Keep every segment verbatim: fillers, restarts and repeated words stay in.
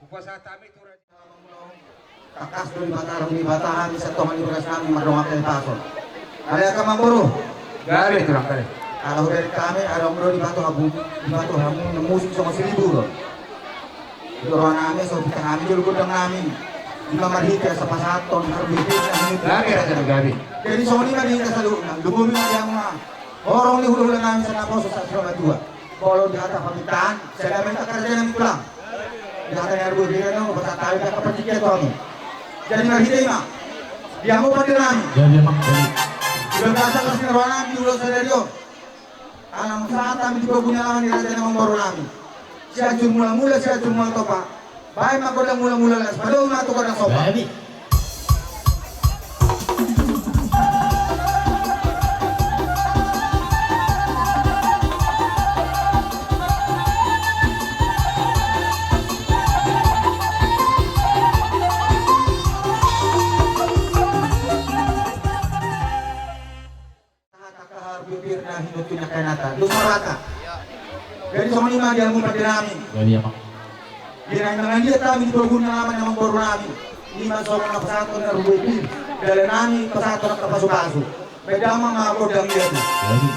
Hupasahat hami tu raja. Tangkas do Debata, ro Debata hami, satonga ni bagas nami mardongan hahipason. Alai angka amangboru. Gabe, tulang, gabe. Ala hubereng hami, adong do Debata hamu, Debata hamu na musik songon si Libur. Di roha nami, so pita hami jolo gondang nami. Ima marhite asa pasahathon, harus bikin nami. Gabe, raja, gabe. Jadi songon i ma di hita saluhutna, lumobi ma di hamu ma. Horong ni hulahula nami, sai naposo sahat tu na matua. Molo di hata pamintaan, sai dame hita karja nami, tulang. Di hata ni arbu hira nang, pasahat hami angka partingkian tu hamu. Jadi marhite i ma. Di hamu pande nami. Jadi, Amang, jadi. Di bagasan las ni roha nami di ulaon sadari on. Ala molo sahat hami di pogu ni alaman ni raja ni amangboru nami. Sianjur Mulamula, Sianjur Mulatompa. Baen ma gondang mulamula, laos padomu ma tu gondang somba. Jadi. Hata kahar bibir na hinutun na kainata. Dos ma raka. Jadi songon i ma di hamu pande nami. Jadi, Amang. Di na i mangan dia hami di pogu ni alaman ni amangboru nami. I ma songon na pasahathon na rubu i pir. Dalan nami pasahathon angka pasupasu. Baen damang ma gondang dia tu. Jadi.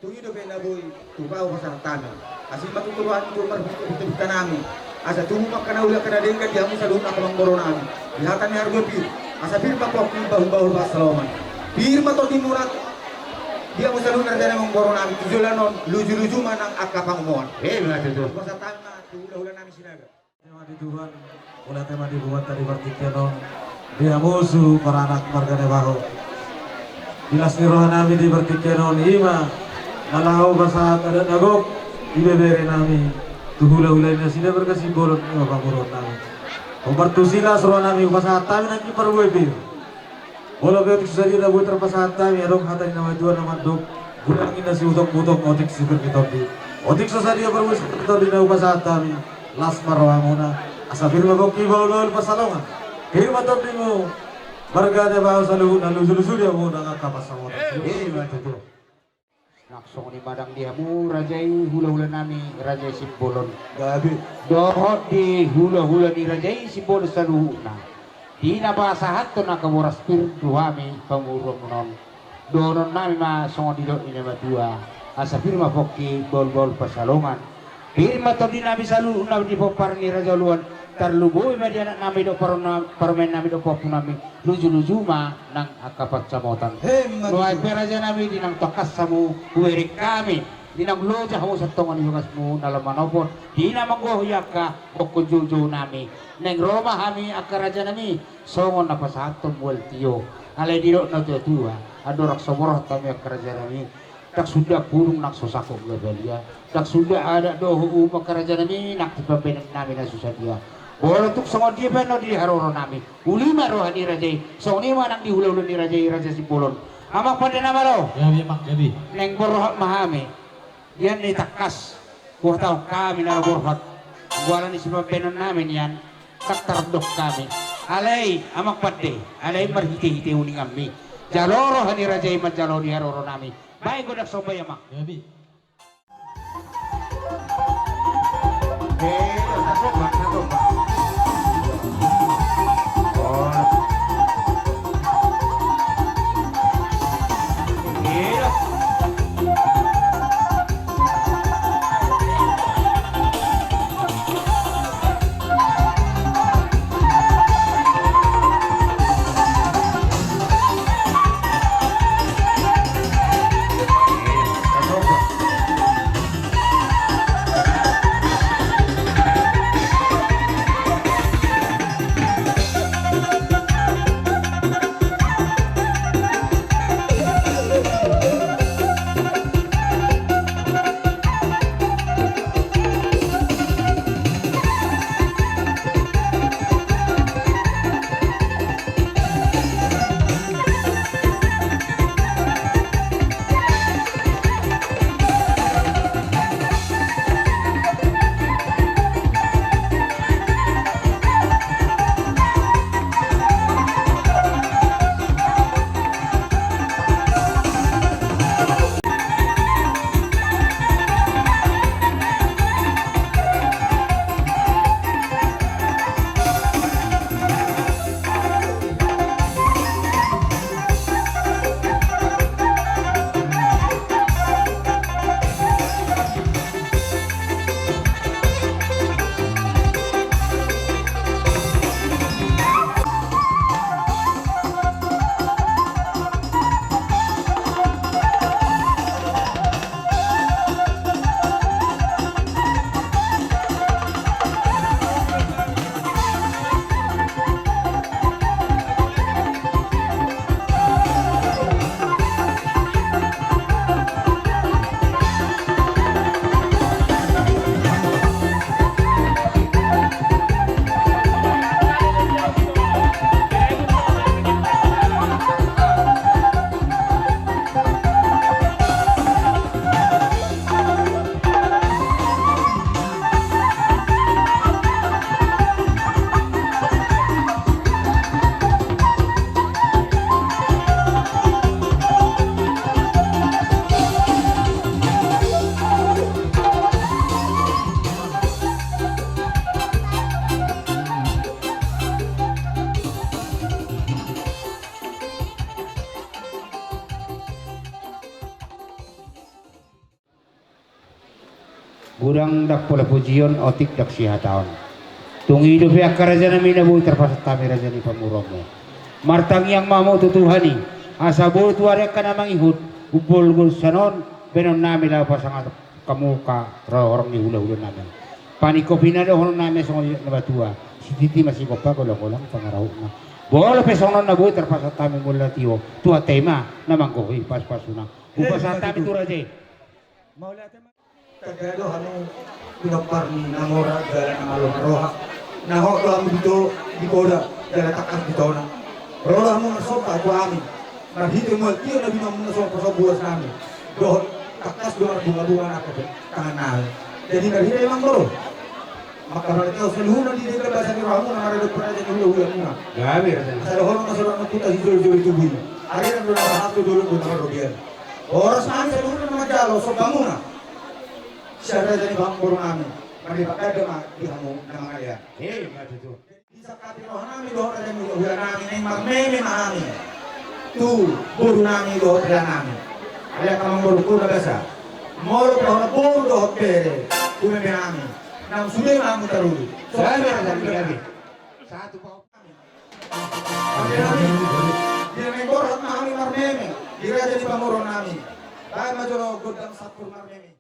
Tung i dope na boi tupa hupasahat hami. Asi ma tutu roham tu marhite-hite nami. Asa tubu ma angka na uli angka na denggan di hamu saluhutna angka amangboru nami. Di hata ni harbue pir. Asa pir ma pongki bahul-bahul pansalongan. Pir ma tondimuna di hamu saluhutna raja ni amangboru nami. Tu joloan on luju-luju ma nang angka pangomoan. Ima tutu. Hupasahat hami ma tu hula-hula nami Sinaga. Mauliate ma di Tuhan, mauliate ma di Tuhanta di partingkian on. Di hamu suhut paranak marga Nabaho. Di las ni roha nami di partingkian on ima na laho hupasahat adat na gok di bebere nami tu hula-hula ni nasida marga Simbolon ima pamoruon nami. Hombar tusi las roha nami hupasahat hami nangkin parbue pir. Molo pe otik so sadia na boi tarpasahat hami, adong hata ni na matua na mandok: Gudangi na siutong-utong, otik sipir ni tondi. Otik so sadia parbue sipir ni tondi na hupasahat hami, las ma rohamuna. Asa pir ma pongki bahul-bahul pansalongan. Pir ma tondimu marga Nabaho saluhutna, luju-luju di hamu nang angka pansamotan. Ima tutu. Nang songon i ma nang di hamu raja i, hula-hula nami raja i Simbolon. Gabe. Dohot di hula-hula ni raja i Simbolon saluhutna. Di na pasahathon angka boras pir tu hami pamoruonmuna on. Dohonon nami ma songon nidok ni na matua. Asa pir ma pongki bahul-bahul pansalongan. Pir ma tondi nami saluhutna di pomparan ni raja oloan. Tarlumobi ma di anak nami dohot parumaen nami dohot pahompu nami. Luju-luju ma nang angka pansamotan. Ima tutu. Nuaeng pe raja nami di naung tangkas hamu hubereng hami, di naung loja hamu santongan di bagasmu na lam manopot, di na manggohi angka gokhon joujou nami. Naeng ro ma hami angka raja nami songon na pasahathon mual tio. Alai didok na tua-tua, andorang so borhat hami angka raja nami, ndang suda pudung nang so sangkop gabe alia. Ndang suda adat dohot uhum angka raja nami nang sipabahenon nami na so sadia. Molo tung songon dia pe annon di haroro nami, uli ma roha ni raja i. Songon i ma nang di hula-hula ni raja i, raja Simbolon. Amang pande na malo. Gabe, amang, gabe. Naeng borhat ma hami. Nian ni tangkas huhatahon hami na borhat. Anggo ala ni sipabahenon nami nian, ndang tardok hami. Alai amang pande, alai marhite-hite uninganmi. Jalo roha ni raja i manjalo di haroro nami. Baen gondang somba i, amang. Gabe. Godang ndang pola pujion, otik ndang sihataon. Tung i dope angka raja nami na boi tarpasahat hami raja ni pamoruonmu. Martangiang ma hamu tu Tuhan i, asa boi tu ari angka na mangihut, umbol godang sian on, baenon nami laho pasangaphon hamu angka rohorong ni hulahula nami. Paningkop i na dohonon nami songon na matua, sititi ma sigompa, golanggolang pangarahutna. Molo pe songon on na boi tarpasahat hami mauliate, tio, Tuhanta i ma na manggohi pasupasuna. Hupasahat hami tu raja i. Mauliate ma. Taga do hamu pinompar ni na mora jala na malo ni roha. Na hot do hamu dito di poda jala tangkas di tona. Ro do hamu marsomba tu hami marhite mual tio na binoan muna songon pasombuas nami. Dohot tangkas do marbungabunga nangkin tangan nami. Jadi marhite i ma amang boru, mangkaholongi saluhutna di denggan basa ni rohamuna maradophon raja ni hulahulamuna. Gabe raja. Asa dohonon ma songon na tutu sijolojolo tubu i. Ari na do na sahat tu dolok do na marrobean. Horas ma hami saluhutna na manjalo sombamuna sian raja ni pamoruon nami. Marlipat ganda ma di hamu na mangalean. Ima tutu. Disangkapi roha nami dohot raja ni hulahula nami, naeng marmeme ma hami tu boru nami dohot ria nami. Alai angka amang boru, hona basa, molo pe hona boru dohot bere, umeme hami, nang sude ma hamu taruli. Gabe raja ni gabe. Satu pahop. Di na mengkorhot ma hami marmeme di raja ni pamoruon nami. Baen ma jolo gondang sampur marmeme.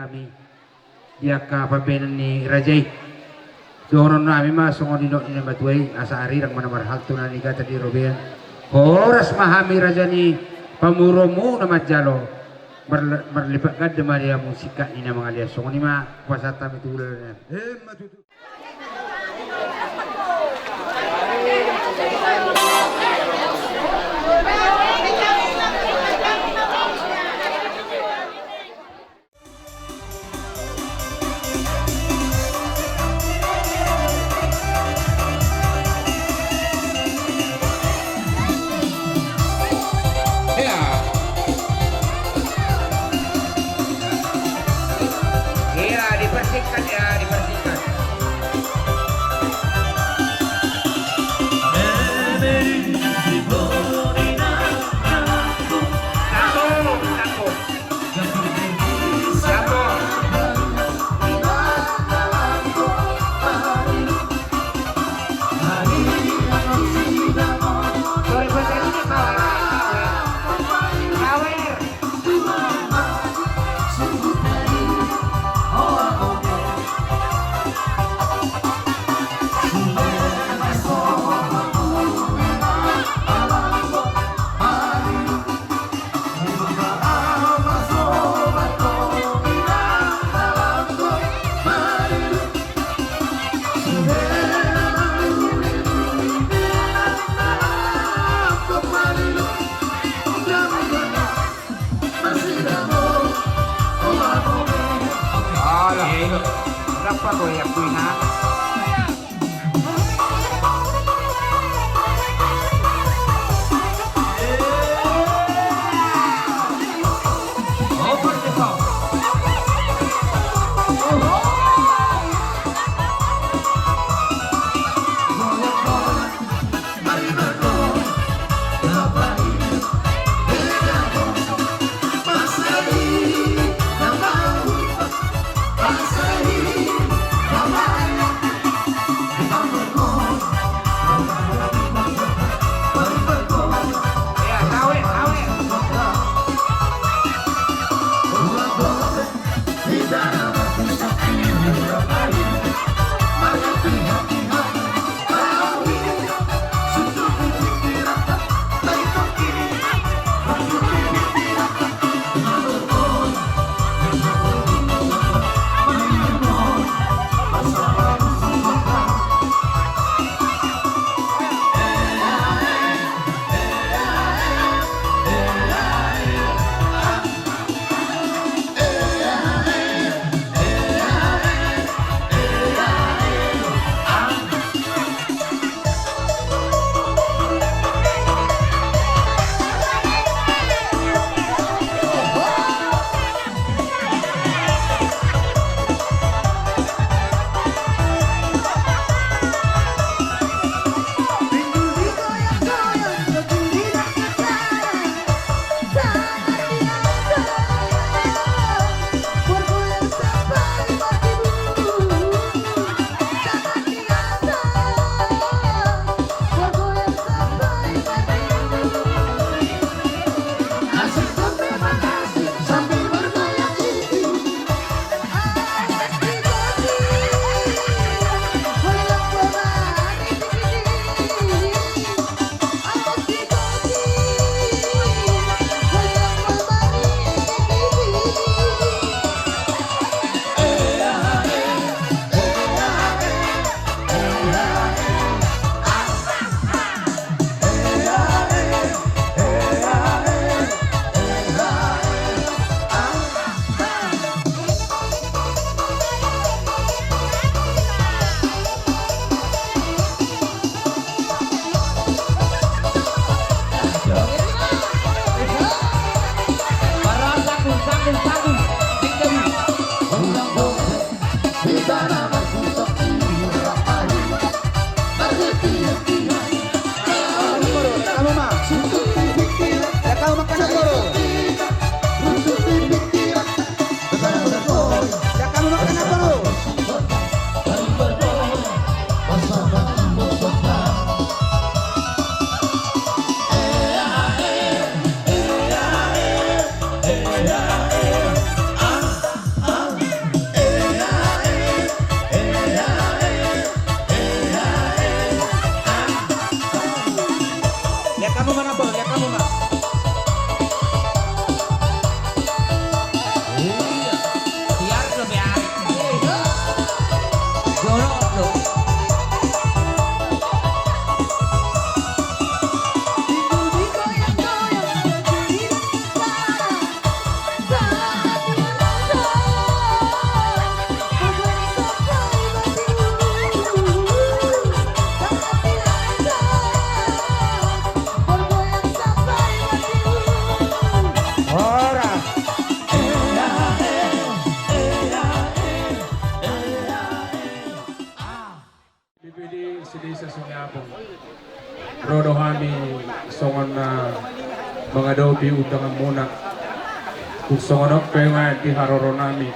Hami di angka pambahenan ni raja i. Dohonon nami ma songon nidok ni na matua i, asa arirang ma na marhalto na nigata di robean. Horas ma hami raja ni pamoruonmu na manjalo. Mar-, marlipat ganda ma di hamu singkat ni na mangalean. Songon i ma hupasahat hami tu hulahula nami. Emma tutu. Iya. Iya, dibersihkan ya, dibersihkan. Mangadopi undanganmuna, tung songon on pe ma di haroronami,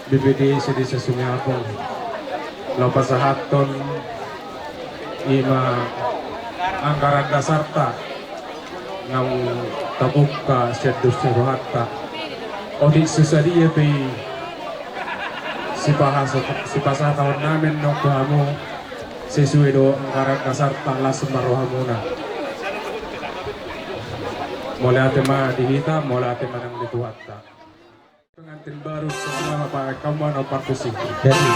B P D S Desa Sungai Apung, laho pasahathon i ma anggaran dasarta naung tabungka sian dos ni rohanta. Otik so sadia pe i, sipahasa-, sipasahatonnami annon tu hamu, sesuai do anggaran dasarta, las ma rohamuna. Mauliate ma di hita, mauliate ma nang di Tuhanta. Pengantin baru, selamat, Pak, kamu mana partusi? Jadi.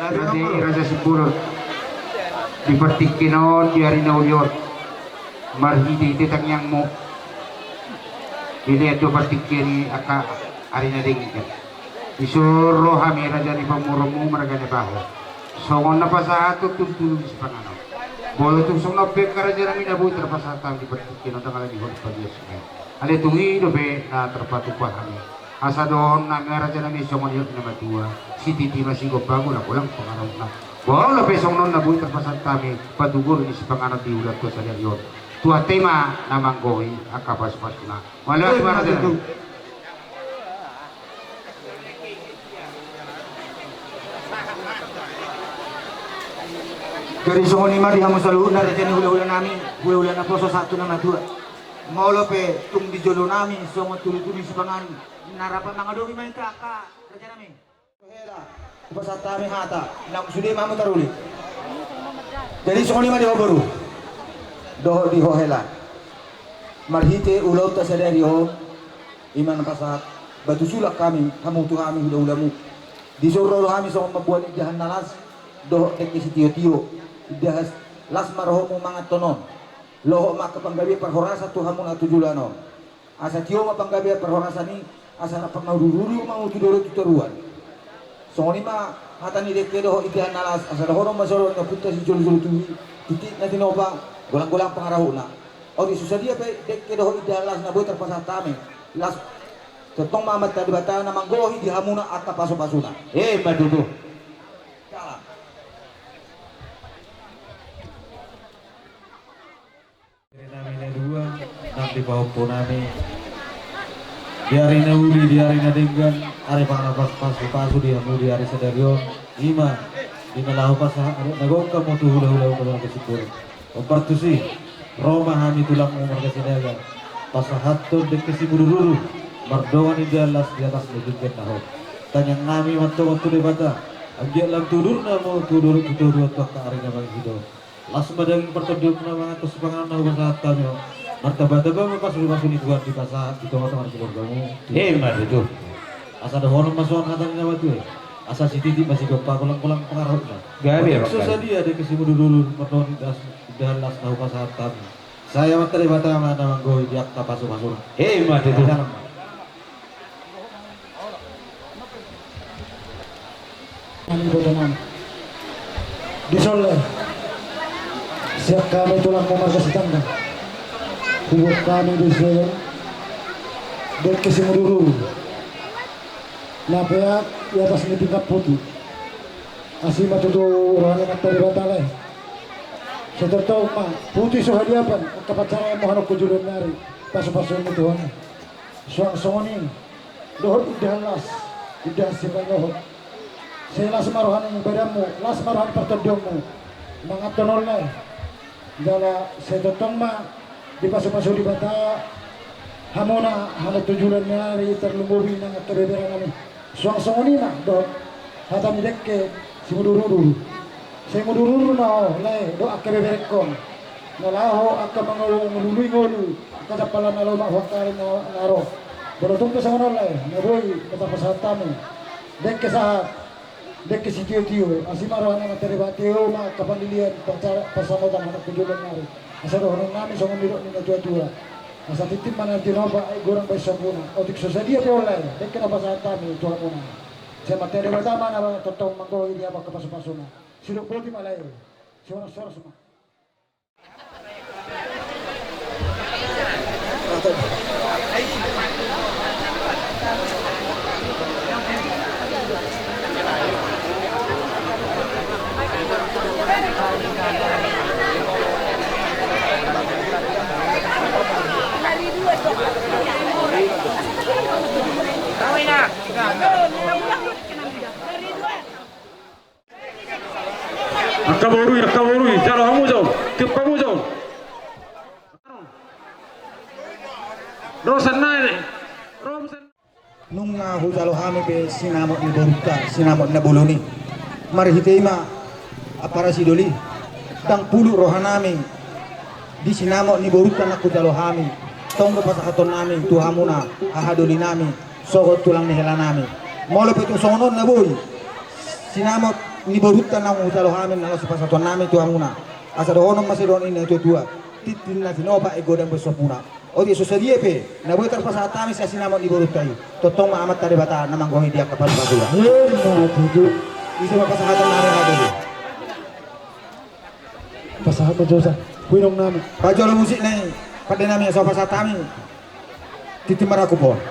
Raja nami, Raja Simbolon, di partingkian on, di ari na uli on, marhitehite tangiangmu, dilean do partingkian i angka ari na denggan. Dison ro hami raja ni pamoruonmu marga Nabaho, songon na pasahathon tudutudu ni sipanganon. Molo tung songon on pe angka raja nami na boi tarpasahat hami di partingkian on, ndang alani hot palias nai. Alai tung i dope na tarpatupa hami. Asa dohonon nami, raja nami, songon nidok ni na matua: Sititi ma sigompa, golanggolang pangarahutna. Molo pe songon on na boi tarpasahat hami patudutudu ni sipanganon di ulaonta sadari on, Tuhanta i ma na manggohi angka pasupasuna. Mauliate ma, raja nami. Jadi songon i ma di hamu saluhutna, raja ni hulahula nami, hulahula naposo sahat tu na matua. Molo pe tung di jolo nami songon tudutudu ni sipanganon, na rap mangadopi ma hita, angka raja nami. Hohela, hupasahat hami hata, nang sude ma hamu taruli. Jadi songon i ma di ho boru dohot di ho hela. Marhite ulaonta sadari on, i ma na pasahat batu sulak hami, hamu tu hami hulahulamu. Dison ro do hami songon mamboan indahan na las dohot dengke sitiotio. Indahan las ma rohamu manganhon on. Lohot ma angka panggabean parhorasan tu hamu na tu joloan on. Asa tio ma panggabean parhorasan i, asa rap marururu ma hamu tu dolok tu toruan. Songon i ma hata ni dengke dohot indahan na las, asa dohonon ma songon na punta sijolojolo tubu, titik na tinopa, golanggolang pangarahutna. Otik so sadia pe dengke dohot indahan las na boi tarpasahat hami, las tongtong ma Amanta Debata na manggohi di hamuna angka pasupasuna. Emma tutu. Salam. Ari nami na dua, nang di pahompu nami, di ari na uli, di ari na denggan, ari pangalapas pasupasu di hamu di ari sadari on, i ma di na laho pasahat adat na gok hamu tu hulahula, hulahula marga Simbolon. Hombar tusi, ro ma hami tulangmu marga Sinaga, pasahathon dengke simudurudur mardongan indahan las di atas ni denggan na hot. Tangiang nami mantongon tu Debata, anggiat lam tudurna hamu tu dolok tu toruan tu angka ari na mangihut on. Las ma daging partondionmuna mangan sipanganon na hupasahat hami on. Martambatamba ma pasupasu ni Tuhan dipasahat di tongatonga ni keluargamu. Emma tutu. Asa dohonon ma songon hata ni na matua i: Asa sititi ma sigompa, golanggolang pangarahutna. Gabe. Otik so sadia dengke simudurudur mardongan indahan las na hupasahat hami, sai Amanta Debata ma na manggohi di angka pasupasuna. Emma tutu. Salam. Nang iboto nami, dison lae, sian hami tulangmu marga Sitanggang, huboan hami dison dengke simudurudur na peak di atas ni pinggan puti. Asi ma tutu roha ni Amanta Debata lae. Sai tongtong ma puti so haliapan angka pansamotan hamu tu joloan ni ari, pasupasu ni Tuhan. Suang songon i dohot indahan las, indahan sipaingohon. Sai las ma roha ni badanmu, las ma roha ni partondionmu manganhon on lae. Jala sai tongtong ma dipasupasu Debata hamuna hamu tu joloan ni ari, tarlumobi nang angka beberan nami. Suang songon i ma dohot hata ni dengke simudurudur. Sai mudurdur ma ho, lae, dohot angka beberenghon. Na laho angka mangolului ngolu, angka jampalan na lomak, huangka ari na, na ro. Molo tung pe songon on, lae, na boi, na tarpasahat hami. Dengke sahat, dengke sitiotio, asi ma roha ni Amanta Debata, tio ma angka pandidian, pasamotan, anak kujulon nari. Asa dohonon nami songon nidok ni natuatua. Asa tintin ma na tinopa, ai godang bahen sampuna. Otik so sadia pe on, lae, dengke na pasahat hami tu hamuna. Sai Amanta Debata ma na tongtong manggohi di hamu angka pasupasuna. Sidok boti ma, lae. Sihoras-horas ma. Angka boru i, angka boru i, jalo hamu jo, tiop hamu jo. Ro sian na i, ro sian. Nunga hujalo hami pe sinamot ni borunta, sinamot na bolon i. Marhite i ma, ampara sidoli, ndang pulut roha nami di sinamot ni borunta na hujalo hami. Tong do pasahaton nami tu hamuna, hahadoli nami, sogot tulang ni hela nami. Molo pe tung songon on na boi, sinamot ni borunta na hujalo hami na laos pasahaton nami tu hamuna. Asa dohonon ma sai dohonon ni natuatua. Tintin na tinopa, ai godang bahen sampuna. Otik so sadia pe na boi tarpasahat hami sian sinamot ni borunta i, tongtong ma Amanta Debata na manggohi di angka pasupasuna. Ima tutu. Ise ma pasahaton nami, hahadoli? Pasahat ma jo sa. Huinong nami. Pajolo musik na i, pande nami, asa pasahat hami. Tintin ma rakup on.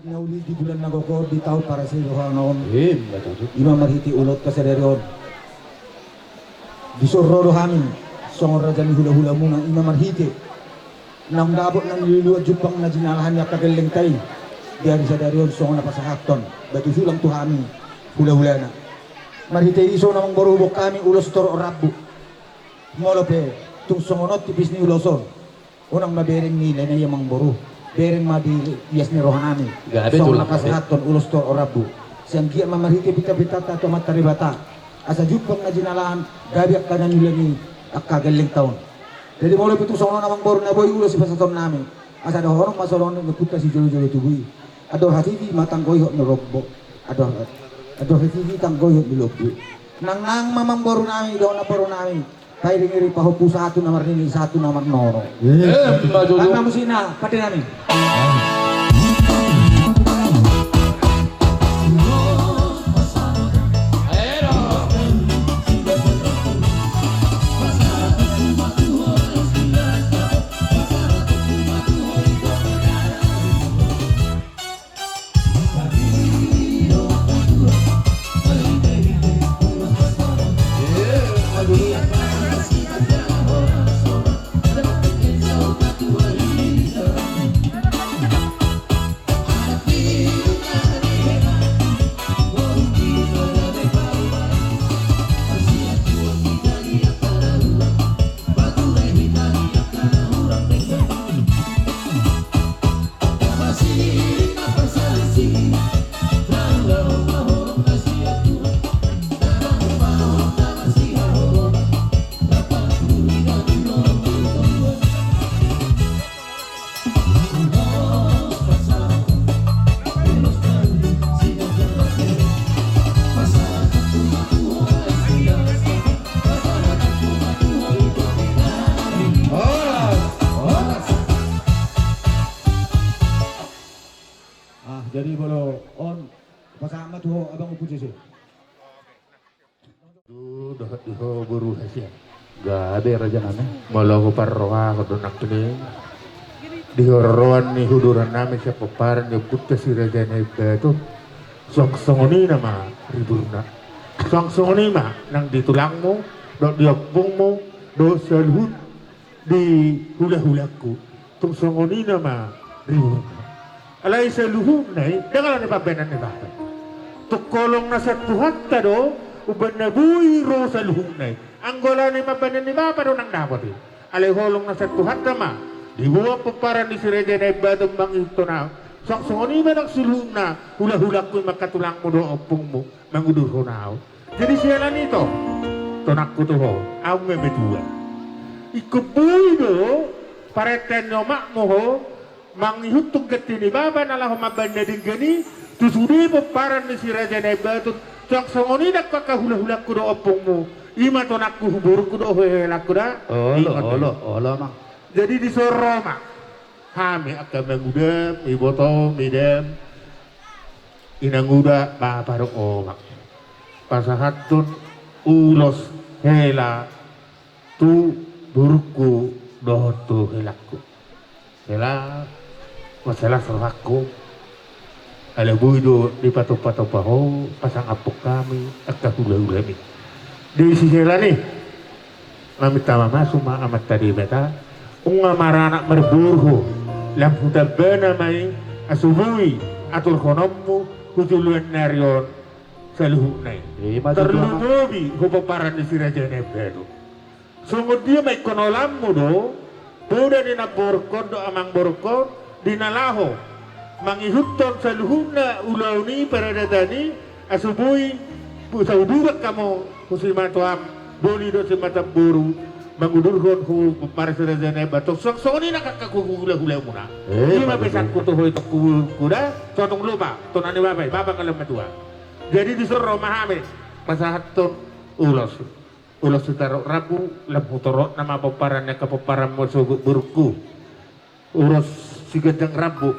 Na uli di bulan na gogo di taon parasirohaon on. Ima tutu. Ima marhite ulaonta sadari on. Dison ro do hami songon raja ni hulahulamuna, ima marhite naung dapot na niluluan jumpang na jinalahan ni angka gellengta i di ari sadari on songon na pasahathon batu sulang tu hami hulahulana. Marhite i songon i amangboru, boan hami ulos torop rambu. Molo pe tung songon on tipis ni ulos on, unang ma bereng ni lae na i amangboru, bereng ma di ias ni rohanami. Gabe tulang, gabe. Songon na pasahathon ulos torop rambu. Sai anggiat ma marhite pintapintanta tu Amanta Debata, asa jumpang na jinalahan, gabe angka na niula ni angka gellengta on. Jadi molo pe tung songon on amangboru, na boi ulos sipasahatonnami, asa dohonon ma songon ni ompunta sijolojolo tubu i: Andor hatiti ma tanggoihon ni lombu. Andor, andor hatiti tanggoihon ni lombu. Nangnang ma amangborunami dohot namborunami. Pairingiring pahompu sahat tu na marnini, sahat tu na marnono. Emma tutu. Angka musikna, pandenami. Ah, jadi molo on, pasahat ma tu ho abang ompu jese. Tu dohot di ho boru hasian. Gabe rajanami. Molo huparrohahon do nangkin i di haroroan ni hudurannami sian pomparan ni ompunta si Raja Naimbatu, suang songon i nama riburna. Suang songon i ma nang di tulangmu dohot di ompungmu dohot saluhut di hulahulangku. Tung songon i nama riburna. Alai saluhutna i ndang ala ni pambahenan ni bahen. Tung holong na sian Tuhanta do umbahen na boi ro saluhutna i. Anggo alani mambahen ni bapa do nang dapot i. Alai holong na sian Tuhanta ma diboan pomparan ni Si Raja Naibaton mangihuthon ahu. Suang songon i ma nang saluhutna hulahulangku i, manghatulangmu dohot ompungmu mangudurhon ahu. Jadi siala ni i, tonangku tu ho, ahu ma matua. Ingkon boi do parentahan ni omakmu ho mangihuthon ganti ni bapa na laho mambahen na denggan i tu sude pomparan ni Si Raja Naibaton. Suang songon i nang angka hulahulangku dohot ompungmu, i ma tonangku, borungku dohot helangku da. Olo, olo, olo, amang. Jadi dison ro ma hami angka amangudam, ibotom, idam, inanguda, bapa dohot omak, pasahathon ulos hela tu borungku dohot tu helangku. Hela, mansai las rohangku ala boi do dipatompatompa ho pasangaphon hami angka hulahulam i. Di sisi hela ni, maminta mamasu ma Amanta Debata, nunga maranak marboru ho, lam hutambana ma i, asa boi aturhononmu tu joloan ni ari on saluhutna i. Ima tutu, amang. Tarlumobi ho pomparan ni Si Raja Naibaton. Songon dia ma ingkon olanmu do poda ni namborungkon dohot amangborungkon di na laho mangihuthon saluhutna ulaon i, paradatan i, asa boi, bu-, sauduran hamu tu simatuam doli dohot simatua boru mangudurhon ho pomparan Si Raja Naibaton. Suang songon i nang angka hulahulamuna. Eh, ima pesanku tu ho, itongku, kuda, so tung lupa, tona ni bapa i, bapa nang na matua. Jadi dison ro ma hami pasahathon ulos. Ulos sitorop rambu, lam hutorop nama pomparan ni angka pomparanmu sogot borungku. Ulos siganjang rambu,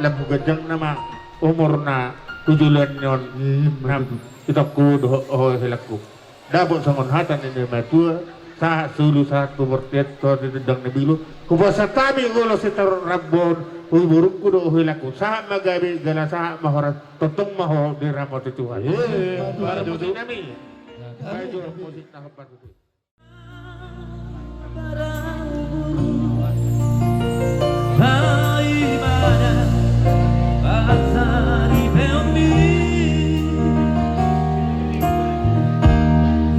lam huganjang nama umurna tu joloan ni on. Ima tutu. Itongku dohot ho helangku. Dapot songon hata ni na matua, sahat solu sahat tu bortian, sahat tu dendang ni bilu. Hupasahat hami ulos sitorop rambu on tu borungku dohot helangku. Sahat ma gabe, jala sahat ma horas, tongtong ma ho diramoti Tuhan. Eh, ima tutu. Ima tutu. Ima tutu.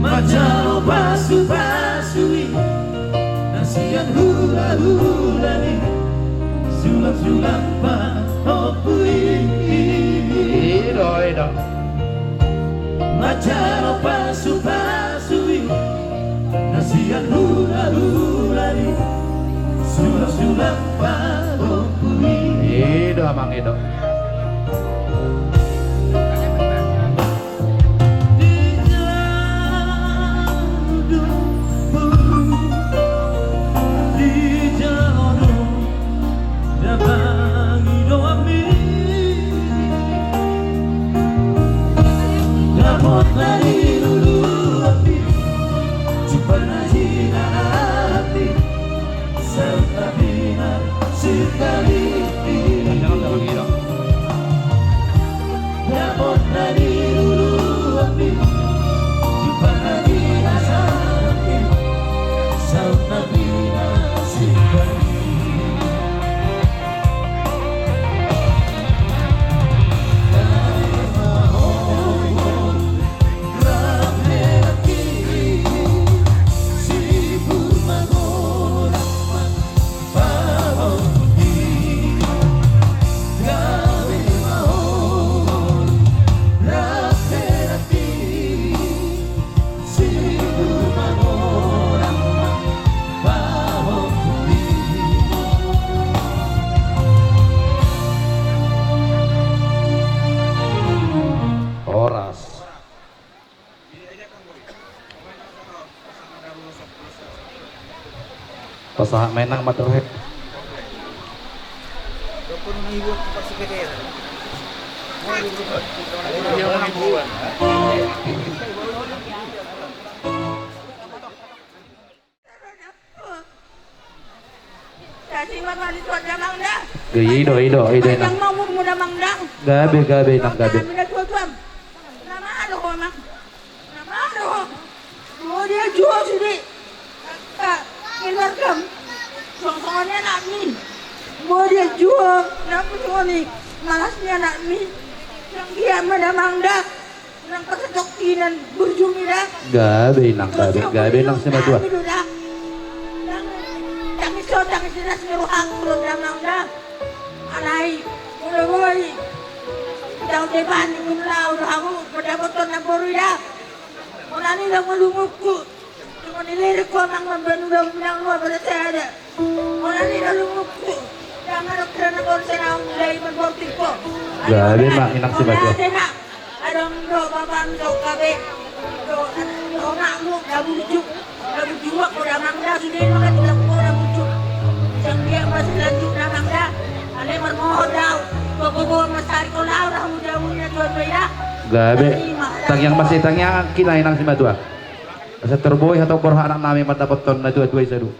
Manjalo pasupasu i na sian hulahula ni sulangsulang pahompu i. Ido, ido. Manjalo pasupasu i na sian hulahula ni sulangsulang pahompu i. Ido, amang, ido. Di jolo do boru, di jolo do damang i do ami. Dapot na niluluanmi, jumpa na jinalahanmi, saut na pinarsikali. Dapot na niluluanmi, jumpa na jinalahanmi, saut na pinarsikali. Horas. Pasahat ma i nang, Madre. Cacing ma paling suat damang da. Ido, ido, ido, panjang ma umurmu damang da. Gabe, gabe, nang gabe. Kami na tuatua. Na malo ho, amang. Na malo ho. Mau dia jual sini. Ka, keluargam. Song-songon ni anakmi. Mau dia jual, na songon i malas ni anakmi. Sian dia ma damang da. Nang pasahat sian burjumi da. Gabe inang, gabe, gabe inang simatua. Tangis so, tangis di las ni rohangku damang da. Alai molo boi taon depan ni mula udah aku mandapothon na boru da. Molo ni da malumungku. Cuma ni lirik ko nang mambangun daun nang luar pada sada. Molo ni da lumukku. Jangan ada kerana kau senang mulai membortik ko. Gabe ma inang simatua. Ada ndo babang do kabe. Do makmu da burju. Da burju ko damang da sude maka tidak ko da burju. Yang dia masih lanjut damang da. Ale marmohon dau. Kau kau masari ko lau dah muda muda tuan beda. Gabe. Tangiang masih tangiang kina inang simatua. Asa turboi hatop borhat anak nami mandapothon na tua tua i sadu.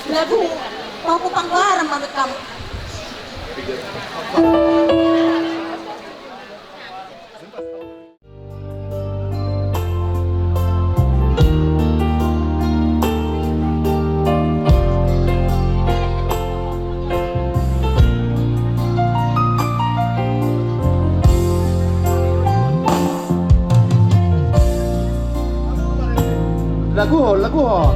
Lagu, mau ku panggaran ma bekam. Laguhon, laguhon.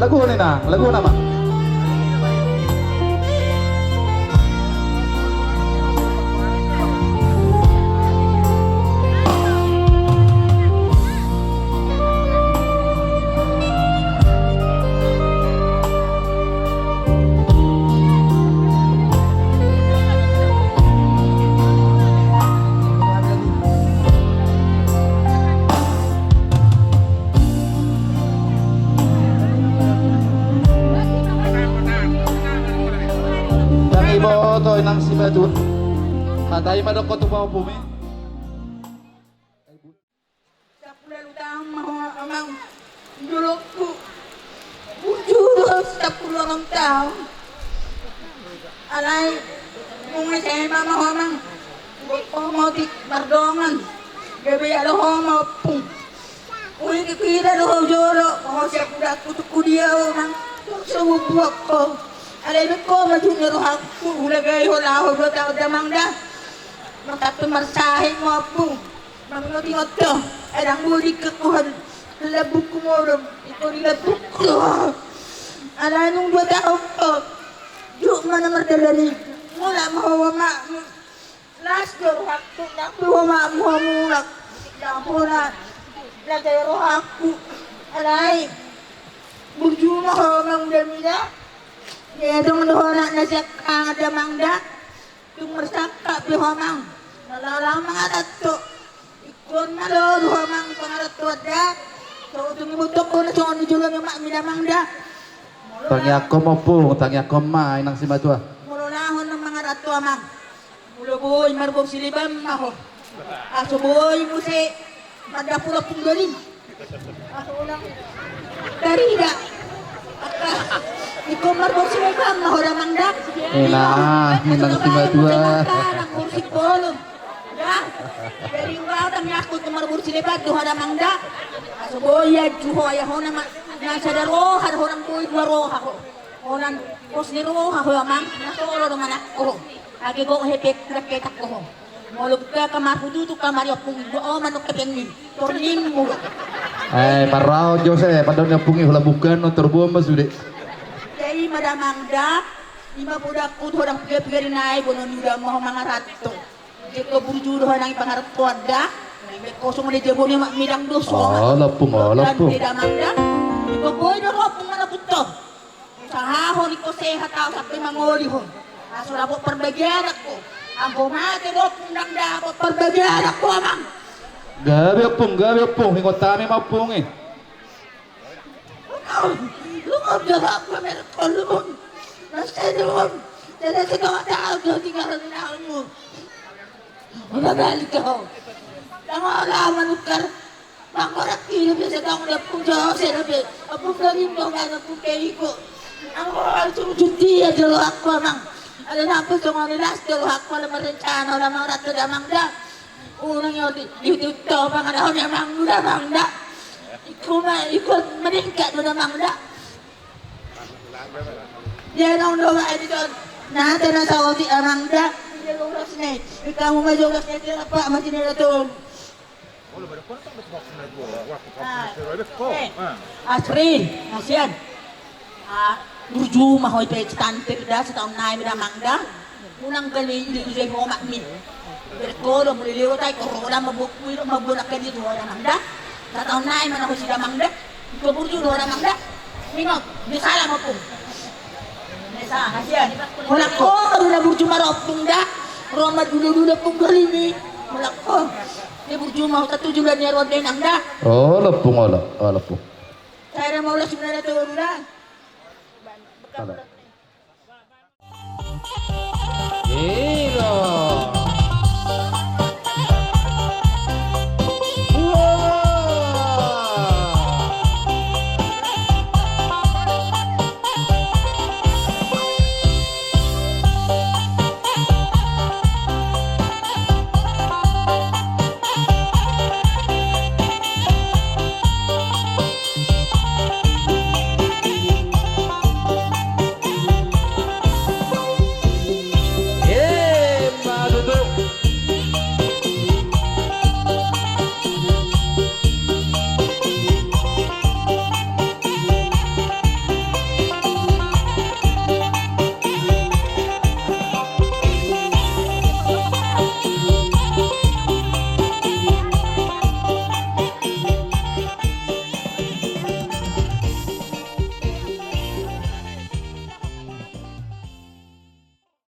Laguhon inang, laguhon amang. Tangiboto inang simatua. Hatai ma dokkon tu pahompu mi. Sampulu ualu taon ma ho amang di dolokku. Burju do sampulu ualu taon. Alai nunga S M A ma ho amang. Ho ma otik mardongan. Gabe alo ho ma ompung. Uli kikira do ho jolo ho sian hudakku tu kuliah ho amang. Tung so bubuak ho. Alai be ho ma jut ni rohangku hulagai ho laho dua taon damang da. Martampil marsahit ma ompung. Mangotingot ho, adong bodi kekuhan. Lambungku modom, iko di lambungku. Ala nung dua taon ho. Juk mana mardalani. Mulak ma ho amakmu. Las do rohangku nang tu amakmu ho mulak. Nang bona. Lajai rohangku. Alai. Burju ma ho amang da mida. Dia dong do ho anak na siangkangan damang da. Tung marsangkap be ho amang. Na laho-laho mangaranto. Ingkon ma do ho amang pangarantoan da. So tung iboto ho na songon ni jolo ni amak mida amang da. Tangiangkon ma ompung, tangiangkon ma inang simatua. Molo laho na mangaranto amang. Molo boi marboru sileban ma ho. Aso boi muse mandapot ompung dolim. Tarida. Ingkon marboru sileban ma ho damang da. Inang, inang simatua. Nang boru sibolon. Da. Jadi ulaon ni aku ingkon marboru sileban do ho damang da. Aso boi anju ho ayahona ma. Na sada roha do ho nang boi dua roha ho. Ho nang pos ni roha ho amang. Na soro do manang ho. Age gok hepek raketak ho. Molo buka kamar hututu kamar i ompung i dua oman do kepeng ni. Tornimmu. Eh, parrao Jose, padahal ni ompung i hula bukan no torbuan ma sude. Jadi ma damang da, ima podakku tu hodang piga-piga di nai bono ni uda ma ho mangaranto. Jekko burju do ho nang i pangarantoan da. Nang i be kosong ni jabo ni amak mida do so. Oh, lompung, oh, lompung. Damang da. Jekko boi do ho ompung manopot ho. Usaha ho ningkon sehat au sampe mangoli ho. Aso dapot parbagian ho. Anggo mate do ompung ndang dapot parbagian ho amang. Gabe ompung, gabe ompung, ingot hami ma ompung i. Lumon, lumon, jolo aku merek ko lumon. Nasa lumon. Jadi setengah tahun kau tinggal di dalammu. Udah balik kau. Yang orang menukar. Mangkorak kiri bisa dong, udah pun jauh, saya lebih. Ompung dari mau kan ompung kayak iku. Aku harus cuti ya jolo aku, Amang. Ada nampu songon i las jolo aku, ada merencana, ada Amang Ratu, ada Amang Da. Unang yo di, di, di, to, pangan, ada Amang Da, Amang Da. Iku ma, iku meningkat, ada Amang Da. Dia nong do, Amang, ini kan. Nah, tena sawo di Amang Da. Dia lurus nih. Di kamu mah lurus nih, dia apa, masih ada tuh. Ah, eh, Asri, kasihan. Ah, burju ma ho i pe, tante da, sataon nai ma da, Amang Da. Unang gale i, di, di, di, homak min. Berkoro, mulai lewat ai, corona, mabuk, mabuk, mabuk, nak kali tu, Amang Da. Sataon nai ma na ho sida, Amang Da. Iko burju do, Amang Da. Minum, di salam, ompung. Hola ko, karuna burju ma ro ompung da. Ro ma dulu-dulu ompung, gari ni. Hola ko. Dia burju ma, huta tuju lah ni ro de, Amang Da. Hola ompung, hola, hola ompung. Saya ada mau lah sebenarnya tuh, hola. Hola. Eh,